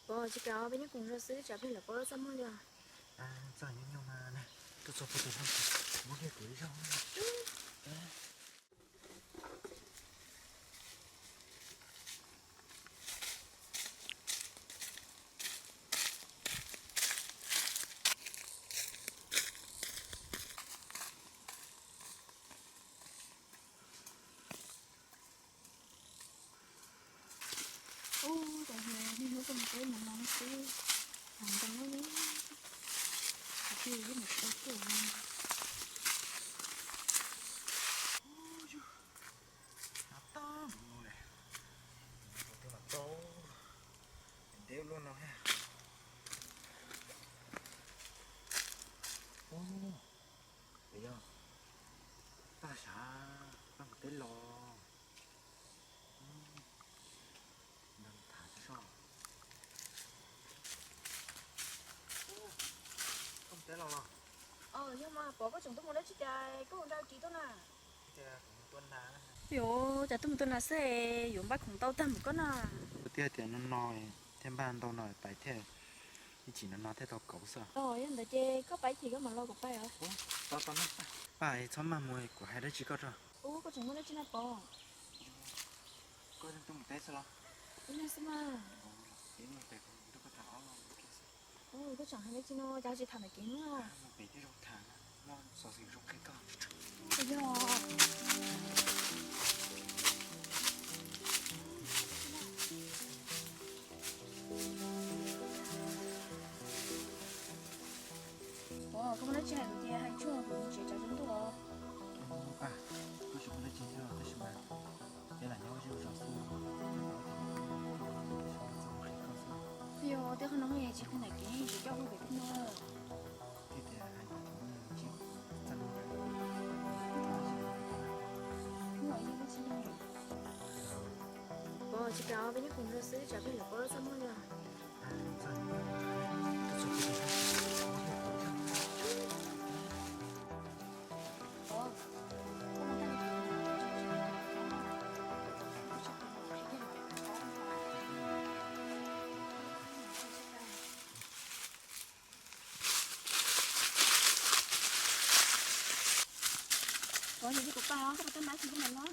Pov, tsis kam, peb nyob koom zog xwb tsam peb lawv paub txaj muag li os. Txaj nyuaj nyuaj mas, tuaj txog puag tim no, muab kiag kuv ib zaug. Ub, cov yawg niaj hnub tuaj mus teb mus no xwb, tham ntau lawm, thiaj li mus tau tuaj. Nov tag mus no ne, twb los tau ntev luaj no thiab. Ub, yog tag sav, tag mus teb los. Nrog tham tso. Koj mus teb los los? Yog mas, Pov, koj tseem tuaj mus dab tsi cas koj ua nra ris tuaj na? Yog, cas tuaj mus tua nas xwb, yuav npaj khoom tau tag mus koj na. Kuv twb hais tias no no thiaj npaj ntau no pais thiaj, ib chim no no thiaj tau kauv xwb. Yog ntawd ces koj pais ib chim koj mam los kuv pais os. Pab, txhob maj mus, kuv hais dab tsi koj tso. Ub, koj tseem muaj dab tsi na Pov? Koj tuaj mus teb xwb los? Ib leeg xwb mas. Ub, koj tseem hais dab tsi no, cas tsis tham ntawm kev no? Mus pem tej zaug tham, muaj xov xwm zoo qhia koj. Yog. Ua, koj muaj dab tsi hais kuv tias hais tsuag kuv tsev tsav zoo ntuj os. Koj tsis muaj dab tsi thiab tab sis mas peb lam nyob ua zej ua zos xwb. Yog, twb qhov no tsis qhia ntawm kev, tsis coj hu pem tej no. Pov, tsis kam, peb nyob koom zog xwb tsam peb lawv paub txaj muag li os. Pov, yog li kuv pais os, koj puas tau nab tsis tau nab no?